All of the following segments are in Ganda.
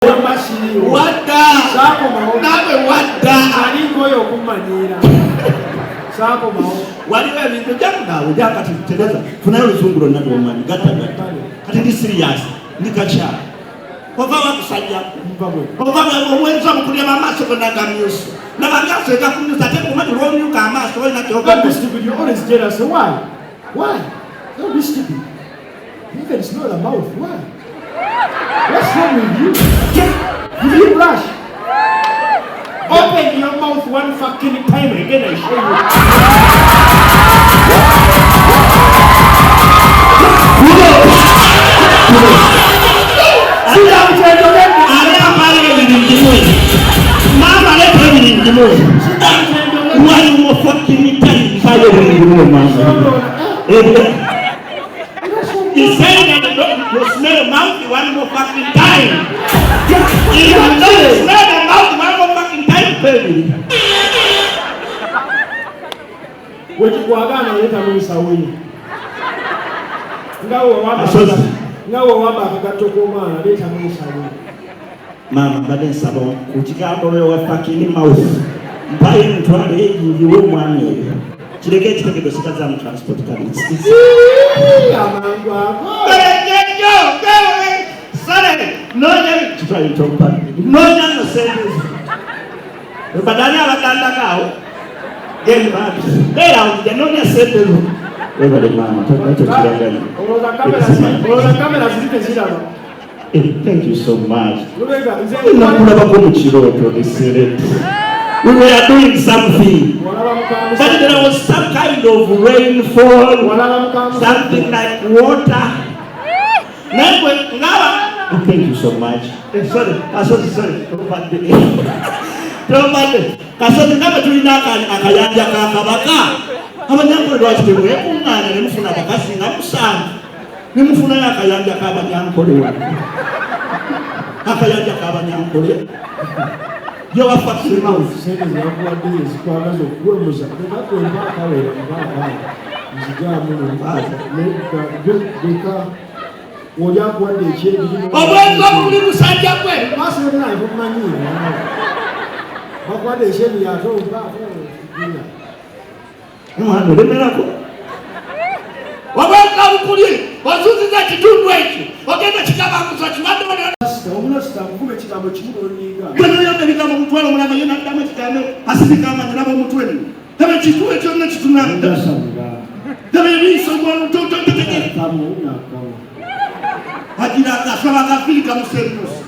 Wadda naawe wadda. Ani nkoye okummanyiira saakomawo. Waliwo ebintu jangu naawe jakati tereza funayo oluzungu lwonna lwomanyi gatta gatta kati ndi serious ndi kakyala ova wakusajja ova obwenzi obukulya amaaso gonna gamyusu laba amaaso egakumyusa ate kumanyi lwomyuka amaaso olina Don't be stupid. You're always jealous. Why? Why? Don't be stupid. You even smell the mouth. Why? What's wrong with you? Did you brush? Open your mouth one fucking time again, I show you. Ali amala ebiri maama leeta ebiri ngimu one more fucking time mpayo ebiri ngimu maama. He said that you smell mouth one more fucking time. If you don't smell the mouth one more fucking time, baby. Wekikwagaana leetamu ensawo ye. Nga Asozi. Nga wewamba akagatto k'omwana, leetamu ensawo ye. Maama mbadde nsaba ku kigambo wa fucking mouth mpayo emitwalo egingiwe omwami oyo kireke ekitegedde osigaza mu transport kale. Ii, amangu ago. Noonya nno sente zo badani abagandako awo genda beera awo nja noonya sente zo. Webale maama tokiraganya. Olowooza kamera ziri teziraba? Thank you so much. Lubega nze. Nakulabako mu kirooto esereti. We were doing something. Walaba mukamusa. But there was some kind of rainfall, Walaba mukamusa. Something like water. Naye gwe ngaba. Oh, thank you so much. Sorry, Kasozi, sorry. Tombadde. Tombadde. Kasozi nga bwe tulina akayanja ka kabaka. Abanyankole lwaki temwekuŋŋaanya ne mufuna abakazi nga musanvu? Ne mufunayo akayanja k'abanyankole wano. Akayanja k'abanyankole. Yowafa mouth. Sente zebakuwadde ezikwagaza okuwemuza leka akawera mbaakawo nzigyamu leka oli akuwadde ekyebiri. Obwenzi obuli musajja gwe. Maaso yonna tomanyiira bakuwadde ekyebiri ate ompaako. Omwana olemerako obwenzi obukuli ozuziza ekitundu ekyo ogenda kikabanguza kiwadde. Omulasita nkuba ekigambo kimu olunyiga. Gwenoyamba ebigambo omutwalo omulamba ye naddamu ekigambo asirika amanya naba omutwe nno taba ekitu ekyonna kituna taba ebiiso totetegere agira akasaba akafiri kamusemusi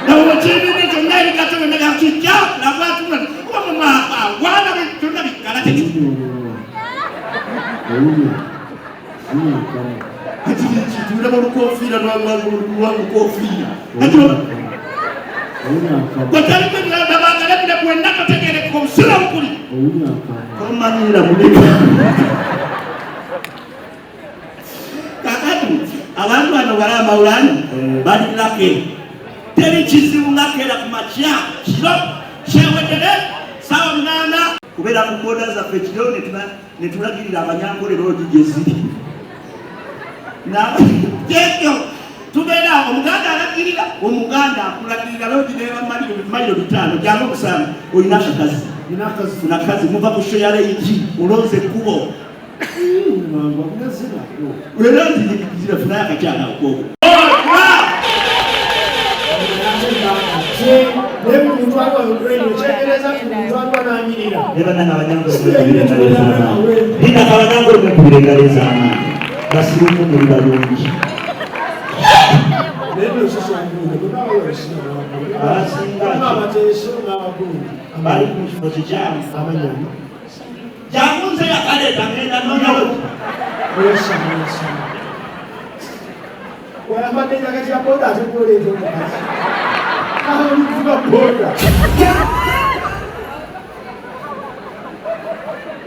nabo bwekibiina kyonna ebikato byonna byakijja nagwatula kuba mumwana byonna bikkala teki agira olukofiira lwalukofiira gwetaliko ebirabagala bwena totegereka obusira bukuli tomanyira muleka. Kakati abantu bano bali amawulani bali lake teri kizibu nga keera ku makya kiro kyewedere saawa 8 kubeera ku boda zaffe kiro netulagirira abanyankole loogi gye ziri ekyo tubeera omuganda alagirira omuganda akulagirira loogi neba mayiro 5 jangu okusanga olina akakazi nakazi muva ku show ya leigi olonze ekkubo era nzira funayo akakyala okwogo. Naye buli muntu ali wano kyegereza buli muntu aliwa n'anyirira. Nebananga abanyankole abanyankole mukubira engalo ez'amaanyi basirumu muli balungi. Naye nno sisyanguude bonna Abasinga abateeso n'abagundi bali mu kifo kikyamu. Amanyani. Jangu nze yakaleeta ngenda noonyawo. Oyasama oyasama wayambadde enjaga ya boda ate gwoleeta omukazi aho olikuvuga boda.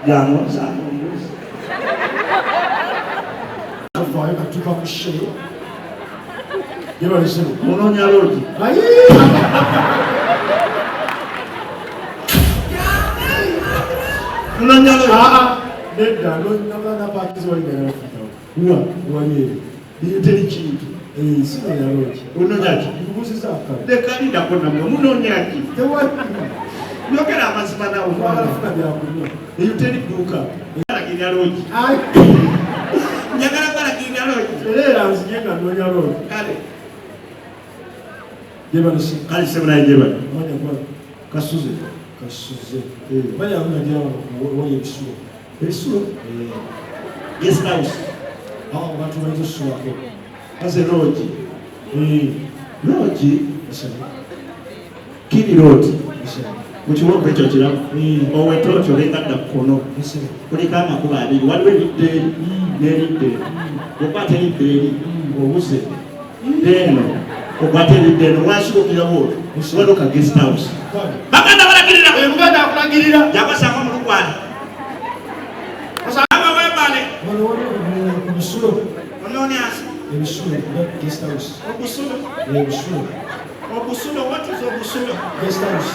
Jangu nsanga ombuzi. Tuvaayo katuva ku show yebalesebo. Munoonya loogi. Ayi. Munoonya loogi. Aa, nedda napakizi waliganaafutawo wa wali Eyo teri kintu. Sinoonya loogi. Onoonya ki? Nkubuuzizza kale. Leka lindako nammwe, munoonya ki? Tewali. Yogera amazima naawe. Twagala kufuna byakunywa. Eyo teri dduuka. Balagirira loogi. Ai, Njagala balagirira loogi. Era era nzije nga nnoonya loogi. Kale. Gyebalise. Kale ssebo naye gyebale. Manya gwa Kasuze. Kasuze. Manya nga gira wano wali ebisulo. Ebisulo? Eh. Guest house. Awo abantu bayinza osusulako. Kaze loogi. Eh. Loogi? Esebo. Kiri loogi. Esebo. Mu kiwonvu ekyo kirabo. Eh. Owetookyo olenga dda ku kkono. Esebo. Kuliko amakubo abiri. Waliwo eridda eri n'eridda eri. Bw'okwata eridda eri ng'obuze. Eno okwata eridda eno wansi okirawo otwo. Waliwo ka guest house. Kale. Baganda balagirira. Eh, Muganda akulagirira. Jakosanga omulugwala. Osanga webale. Wano waliwo ku bisulo. Onoonya nsi. Ebisulo, guest house. Obusulo. Ebisulo. Obusulo, what is obusulo? Guest house.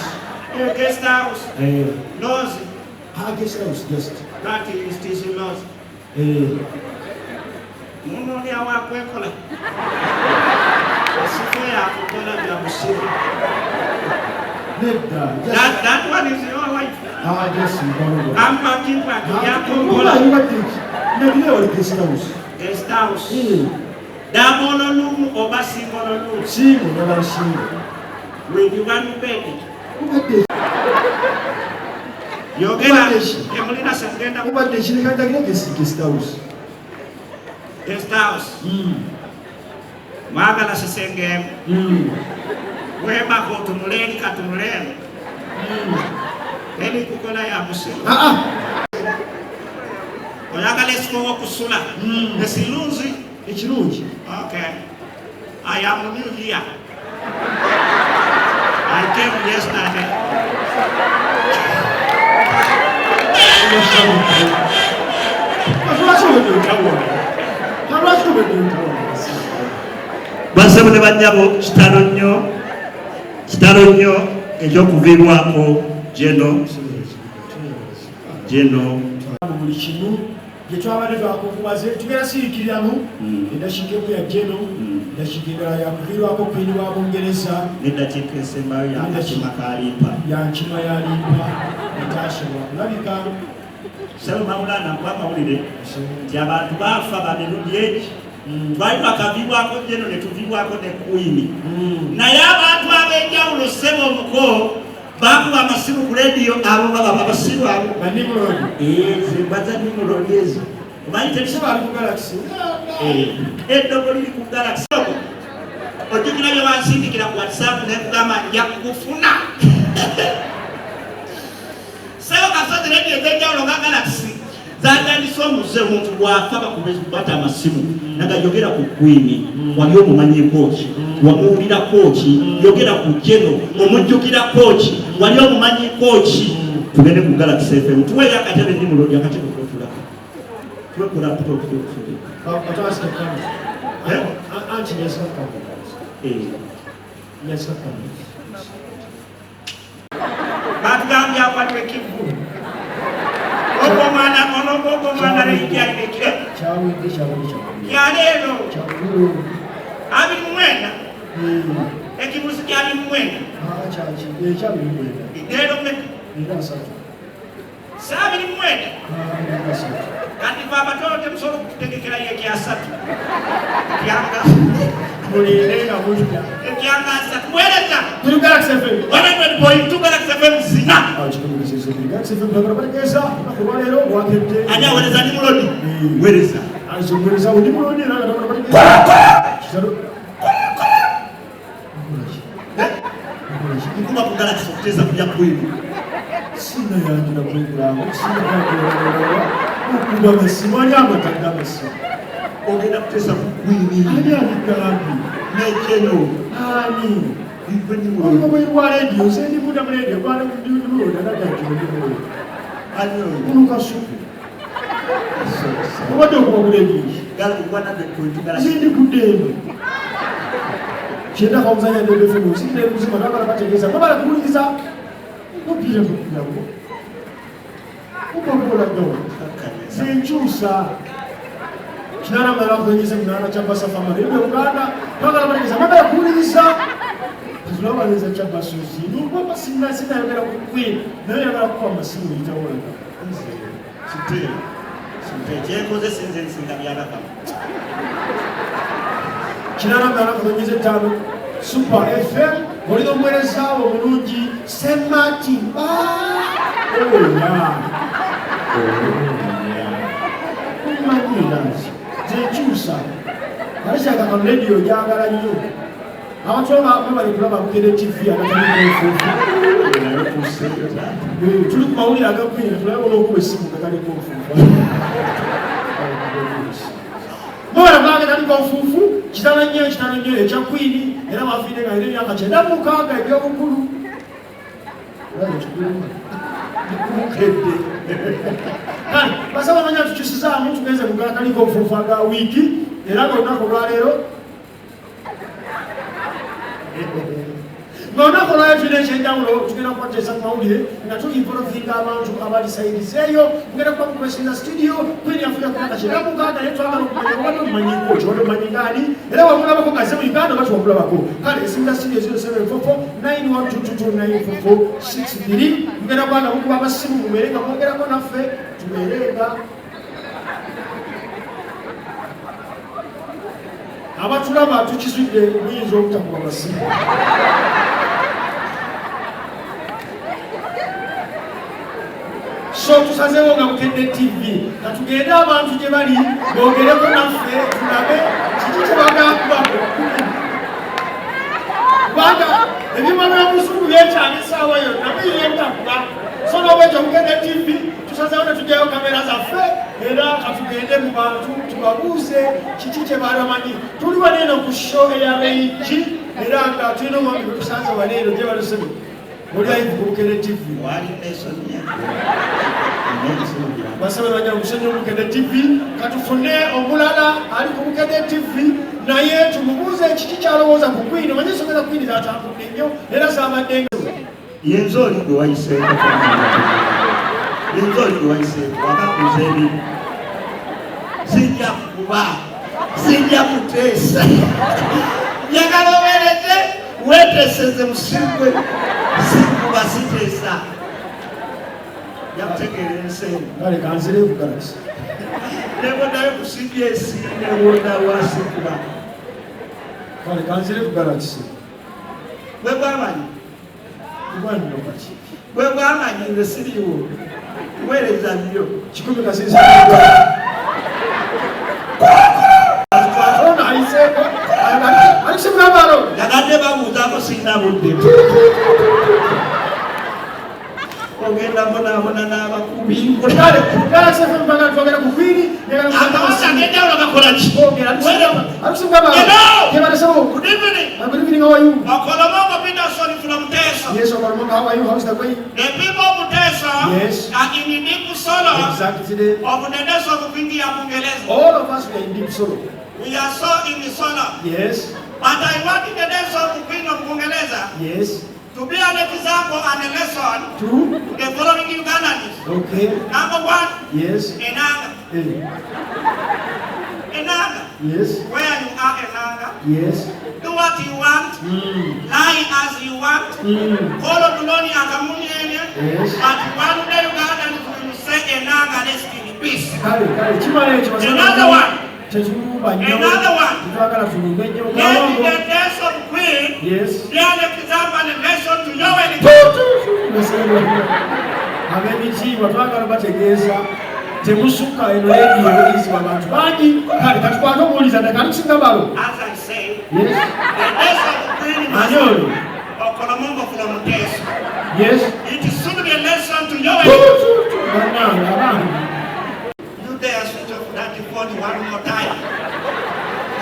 Guest house. Eh. Nozi. Ah, guest house, guest. That is this nozi. Eh. Munoonya wa kwekola. Esifo yakukola bya busiru. Nedda. That one is your wife. Ah, guest mukwano. Ampakimpa yakukola. Nabire wali guest house. Guest house. Eh. Double room oba single room? Single, njagala single. With one bed. Obadde Yogera emulina semugenda obadde ekireka ndagira guest house. Guest house. Mwagala sisenge emu. Webaka otunule eri katunule eno. Eri kukola ya musiru. Ah ah. Oyagala ekifo w'okusula. Ekirungi. Ekirungi. Okay. I am new here. I came yesterday. Lwaki obadde otawaana? Lwaki obadde otawaana? Bassebo ne bannyabo, kitalo nnyo, kitalo nnyo ekyokuviirwako Geno, Geno. Buli kimu gye twabadde twakungubaze tugenda siriikiriramu eddakiika emu ya Geno, eddakiika endala yakuviirwako Queen wa Bungereza, n'eddakiika esembayo yakakima kalimpa. Ya nkima ya limpa etasobola kulabika. Ssebo Maulana, nkuwa amawulire nti abantu baafa ba mirundi egi. Twali twakaviibwako Geno ne tuviibwako ne Queen. Naye abantu ab'enjawulo ssebo omuko baakuba amasimu ku leediyo abo baba babasiru abo. Ba Nimrod. Ze mbwa za Nimrod ezo. Omanyi teri Ssebo ali ku Galaxy. Eddogo liri ku Galaxy. Ojjukira bye bansindikira ku WhatsApp ne nkugamba nja kukufuna. Ssebo Kasozi, leediyo ez'enjawulo nga Galaxy zatandise omuze omuntu bw'afa bakubata amasimu nagayogera ku Queen, wali omumanyiiko ki, wamuwulirako ki, yogera ku Geno, omujjukirako ki, wali omumanyiiko ki. Tugende ku Galaxy FM tuweeyo akatebe Nimrod, akatebe kotulako tuwe ku laptop tuwe. Batwasika kamera. Eh? Anti nyazika kamera. Nyazika kamera. Batugambye akwatibwa ekivvulu. Ogwo omwana, ogwo omwana leyijjalireke. Kyawedde, kyawedde, kyawedde. Ya leero. Kyawedde. 29. Ekibuzi kya 29. Ah, kyaki? Kya 29. Leero mmeka? Era asatu. Si 29? Ah, era asatu. Kati fe abatono temusobola okututegekerayo ekyasatu. Ekyanga. Mulinde nga mujja. Ekyanga asatu. Weereza. Tuli Galaxy FM. 100.2 Galaxy FM zina. Ah, kikumi Galaxy FM twagala bategeeza olunaku olwaleero lwakedde. Ani aweereza Nimrod? Weereza. Azogereza Nimrod era nga twagala bategeeza. Kitalo. Nkuba ku Galaxy okuteesa ku bya Queen. Sina yanjula program, sina yanjula okuba amasimu, ani amatadde amasimu? Ogenda kuteesa ku Queen. Ani abigambye? Ne Geno. Ani? Igwe Nimrod. Olwo bwe lwa leediyo, nze ndi munda mu leediyo, gwana Nimrod, anadda nti Nimrod. Ani oyo? Ono Kasuku. Obadde okuba ku leediyo ki? Gala, 100.2 Galaxy. Nze ndi ku ddembe. Kyenda kamuzanya Ddembe FM, nsi ndi muzima, twagala bategeeza. Mwebale kuwuliriza. Opiira kukulako. Obakola gawa. Nze nkyusa. 88.8 Kyabasa Family Radio Uganda. Twagala bategeza mwagala kuwuliriza tulabaliriza Kyabasuzi nubwo sinna sinayogera ku Queen naye yagala kukuba amasimu yitawo. Site site kyenkoze sinze nsinga byabakama. 88.5 Super FM olina omuweereza wo omulungi Sematimba. Omanyi nansi zekyusa alisaka ka radio gyagala nnyo abantu abamali kulaba Bukedde TV agataliiko nfuufu. Tuli ku mawulire aga Queen tulabe olw'okuba essimu gataliko nfuufu. Mubala bwange taliko nfuufu. Kitalo nnyo, kitalo nnyo ekya Queen era bafiire nga alina emyaka 96 egy'obukulu. Bukedde. Kale basaba manya tukyusizaamu tugenze ku gataliko nfuufu aga wiiki era ng'olunaku olwaleero ng'olunaku olwaleero tulina ekyenjawulo tugenda kubateesa ku mawulire nga tuinvolvinga abantu abali sayidizeeyo. Mugenda kuba mukubesinza studio. Queen yafuja ku myaka 96 naye twagala okumanya obadde omumanyiko ki, obadde omumanyi ngaani era wamulabako ng'azze mu Uganda oba tiwamulabako. Kale esinza studio 0744 9122 94463. Mugenda kuba nga mukuba amasimu mubeere nga mwogerako naffe tubeere nga abatulaba tukizudde muyinza obutakuba masimu. So tusazeewo nga Bukedde TV katugende abantu gye bali boogereko naffe tulabe kiki kye bagamba, kubanga ebyuma by'omusungu byekyanga essaawa yonna muyinza obutakuba. So n'obwekyo Bukedde TV tusazeewo ne tugyayo kamera zaffe era katugende mu bantu tubabuuze kiki kye bamanyi. Tuli wano eno ku show eya Reigi era nga tulina omwami gwe tusanze wano eno gye balusebe oli live ku Bukedde TV. Basaba bajja omusonyi Bukedde TV katufune omulala ali ku Bukedde TV naye tumubuuze kiki kyalowooza ku Queen. Omanyi ensonga za Queen zatambudde nnyo era zabadde nga Yenze oli gwe wayiseeko, yenze oli gwe wayiseeko wakakuza ebibi. Sijja kuba, sijja kuteesa, njagala oweereze weeteeseze musigwe. Sikuba, siteesa, jakutegeera ensi eno. Kale kanzire ku Galaxy. Nebonnayo ku CBS nebonna wasikuba. Kale kanzire ku Galaxy. Bwe bwamanyi Kubwanno kati bwe bwamanyi nze siriiwo kuweereza nnyo. Kikumi kasinzi ono ayiseeko alikusimulabalo. Yagadde babuuzaako sirina budde ogenda bonaabona n'abakubi. Kale Galaxy FM bagala twogera ku Queen. Amawanga ag'enjawulo gakola ki? Alikusimulabalo. Hello. Kebalesewo. Good evening. Good evening, how are you? Okolomongo Peterson from Teso. Yes, Okolomongo, how are you? How's the way? The people of Teso Yes. are in deep sorrow Exactly. of the death of Queen ya Bungereza. All of us were in deep sorrow. We are so in the sorrow. Yes. But I want the death of Queen of Bungereza Yes. to be an example and a lesson True. to the following Ugandans. Okay. Number one, Yes. Enanga. Eh. Enanga. Yes. Where you are, Enanga. Yes. Do what you want. Lie as you want. Follow Duloni Akamunyenye. Yes. But one day Ugandans will say Enanga rest in peace. Kale kale kimala ekyo. Another one. Tetulumba nnyo. Another one. Tetwagala tulumbe nnyo. Let the death of Queen Yes. be an example and a lesson to Yoweri. Ab'ebitiibwa twagala bategeeza temusukka eno leediyo ewulirizibwa abantu bangi. Kale katukwate omuwuliza ddala alikusigabalo. As I say, Yes. the death of Queen Ani ono? Okolomongo from Teso. Yes. It should be a lesson to Yoweri. Bannange abange. You dare switch off that phone one more time.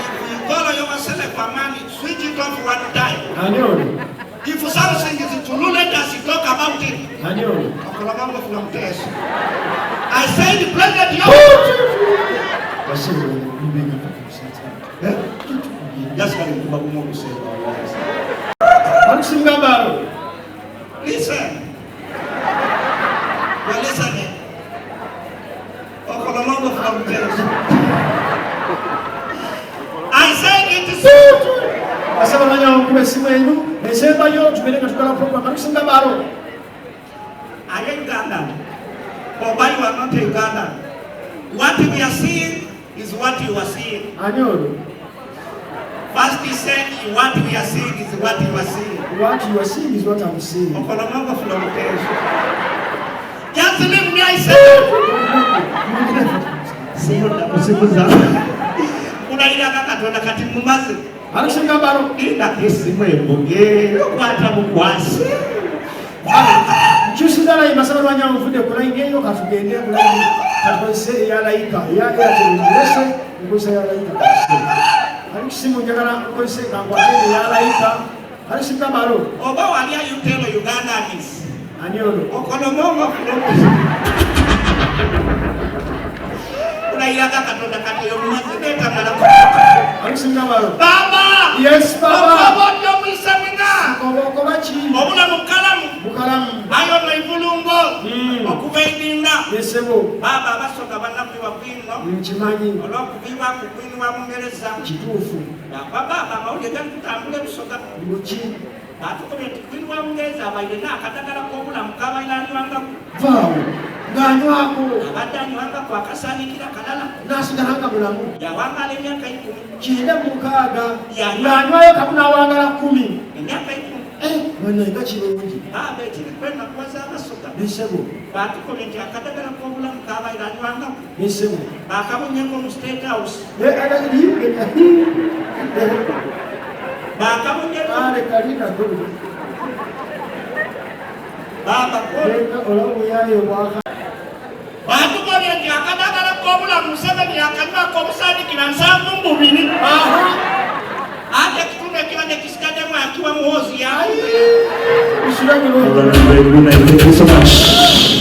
If you call yourself a man, switch it off one time. Ani ono? If something is true, let us talk about it. Ani ono? Okolomongo from Teso. I said, President Yoweri. Basebo mubenga kumusata. Just kuba gumu okusemba wallahi. Alikusigabalo. Listen. You're listening. Okolomongo from Teso. Esimu enu esembayo tubeere nga tukola program. Alikusinga balo. Are you Ugandan? Or why you are not a Ugandan? What we are seeing is what you are seeing. Ani olwo? First he said, what we are seeing is what you are seeing. What you are seeing is what I'm seeing. Okolomongo from Teso. Just leave me, I said. Simuda, musimuza. Kulayira Katonda kati mumaze. Alikusinga balo. Linda esimu ebuge, okwata bukwasi. Nkyusiza layini, basaba lwanya nvudde ku layini eyo, katugende ku layini, katukozese eya layika eya Airtel ngirese, nkozesa ya layika. Ali kusimu, njagala nkozese kankwate eya layika. Alikusinga balo. Oba wali you tell Ugandans. Ani olwo? Okolomongo from Kulayira Katonda kati oyo mumaze netamala. Alikusinga balo. Baba! Yes, baba. Oba omwisamina. Oba ki? Obulamu bukalamu. Bukalamu. Ayo no ivulungo. Okuva edinda. Yesebo. Baba abasoga bannaffe bwino. Nkimanyi. Olw'okuvibwa ku kwini wa Bungereza. Kituufu. Baba amawulire gali kutambula ebisoga. Luki? Batukobye nti kwini wa Bungereza abaire n'akadagala k'obulamu kabaire anywangako. Vaawo. Ng'anywako. Abadde anywangako akasaanikira kalala. N'asigala nga mulamu. Yawangaala emyaka 10. 96. Ng'anywayo kamu n'awangala 10. Emyaka 10. Bonna nga kirungi. Baba ekiri kwenakuwaza abasoga. Nesebo. Batukobye nti akadagala k'obulamu kabaire anywangako. Nesebo. Bakabonyeko mu State House. Bakabonyeko. Baba batukobye nti akadagala k'obulamu Museveni akanywako obusaanikira 72. Ate ekitundu ekibadde kisigaddemu akiwa Muhoozi. Bisula bulungi. Thank you so much.